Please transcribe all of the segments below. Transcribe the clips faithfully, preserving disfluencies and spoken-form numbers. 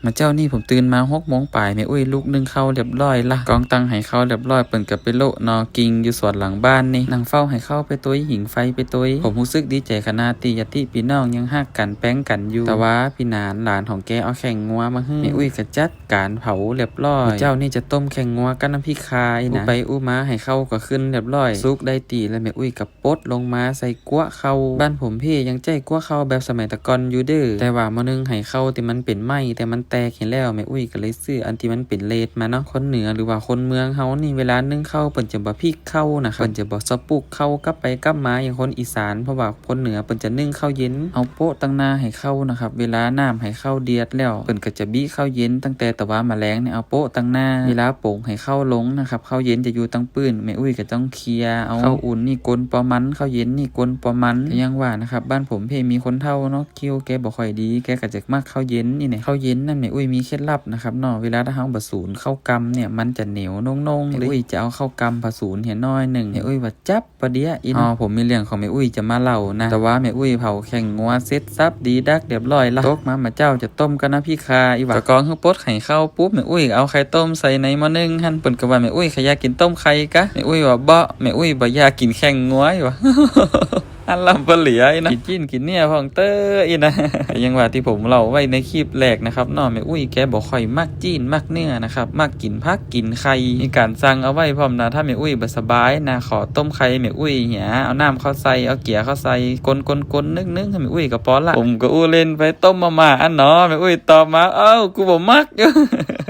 มาเจ๊านี่ผมตื่นมาหกโมงป๋าย แม่อุ๊ยลุกนึ่งข้าวเรียบร้อยละ กองตังไหข้าวเรียบร้อย เปิ้นก็ไปโละหน่อกิ่งอยู่สวนหลังบ้านนี่ นั่งเฝ้าไหข้าวไปตวย ผิงไฟไปตวย ผมฮู้สึกดีใจ๋ขนาดตี้ญาติปี้น้องยังฮักกั๋นแป๋งกั๋นอยู่ แต่ว่าปี้หนานหลานของแกเอาแข้งงัวมาหื้อ แม่อุ๊ยก็จัดก๋านเผาเรียบร้อย มาเจ๊านี่จะต้มแข้งงัวกับน้ำพริกข่าอี้นะ อู้ไปอู้มาไหข้าวก็ขึ้นเรียบร้อย สุกได้ตี้แล้ว แม่อุ๊ยก็ ปลดลงมาใส่กั๊วข้าว บ้านผมเพ่ยังใจ๊กั๊วข้าวแบบสมัยตะก่อนอยู่เด้อ แต่ว่าเมื่อนึ่งไหข้าวตี้มันเป๋นไม้แต่มันแตกหั้นแล้ว แม่อุ๊ยก็เลยซื้ออันตี้มันเป๋นเลดมาเนาะ คนเหนือหรือว่าคนเมืองเฮานี่ เวลานึ่งข้าวเปิ้นจะบ่พลิกข้าวนะครับ เปิ้นจะบ่สะปุกข้าวกลับไปกลับมาอย่างคนอีสาน เพราะว่าคนเหนือเปิ้นจะนึ่งข้าวเย็น เอาโป๊ะตังหน้าไหข้าวนะครับ เวลาน้ำไหข้าวเดือดแล้ว เปิ้นก็จะบี้ข้าวเย็นตั้งแต่ตะวาแมลงเนี่ย เอาโป๊ะตังหน้า เวลาป๋งไหข้าวลงนะครับ ข้าวเย็นจะอยู่ตังปื้น แม่อุ๊ยก็ต้อง เคลียร์เอา ข้าวอุ่นนี่กวนปอมัน ข้าวเย็นนี่กวนปอมัน แต่ยังว่านะครับ บ้านผมเพ่มีคนเฒ่าเนาะ คิ้วแกบ่ค่อยดี แกก็จะมักข้าวเย็นนี่แหละ ข้าวเย็นนั่นแม่อุ๊ยมีเคล็ดลับนะครับเนาะ เวลาถ้าเฮาบ่สูนข้าวกำเนี่ย มันจะเหนียวนุ่งๆ แม่อุ๊ยจะเอาข้าวกำผะสูนเหียน้อยนึ่ง แม่อุ๊ยว่าจั๊บปะเดี๋ยวอี้นะ อ๋อ ผมมีเรื่องของแม่อุ๊ยจะมาเล่านะ ตะวาแม่อุ๊ยเผาแข้งงัวเสร็จสับดีดักเรียบร้อยละ ตกมา มาเจ๊าจะต้มกับน้ำพริกข่าอี้หว่า ก็กองหื้อปลดไหข้าวปุ๊บ แม่อุ๊ยเอาไข่ต้มใส่ในหม้อนึ่งหั้น เปิ้นก็ว่าแม่อุ๊ยใค่อยากกิ๋นต้มไข่กะ แม่อุ๊ยว่าบ่ แม่อุ๊ยบ่อยากกิ๋นแข้งงัวอี้หว่า อันลำปะเหลืออี้นะ กิ๋นจิ๊นกิ๋นเนี่ยพ่องเต๊อะอี้นะ แต่ยังว่าตี้ผมเล่าไว้ในคลิปแรกนะครับเนาะ แม่อุ๊ยแกบ่ค่อยมักจิ๊นมักเนื้อนะครับ มักกิ๋นผักกิ๋นไข่ มีก๋านสั่งเอาไว้พร้อมนะ ถ้าแม่อุ๊ยบ่สบายนะ ขอต้มไข่แม่อุ๊ยเหีย เอาน้ำเข้าใส่ เอาเกี๊ยเข้าใส่ กวนๆๆ นึ่งๆ หื้อแม่อุ๊ยก็ปอละ ผมก็อู้เล่นไป ต้มมาม่าอั้นเนาะ แม่อุ๊ยตอบมา เอ้า กูบ่มัก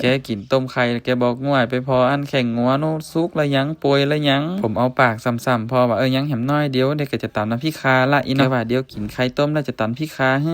แกกิ๋นต้มไข่ แกบอกง่วยไปผ่ออันแข้งงัวโน้น สุกละยัง ป่วยละยัง ผมเอาปากส่ำๆ ผ่อว่า เออ ยังแหมน้อยเดียว เดี๋ยวก็จะต๋ำน้ำพริกข่าละอี้เนาะ แกว่าเดี๋ยวกิ๋นไข่ต้มแล้วจะต๋ำพริกข่าหื้อ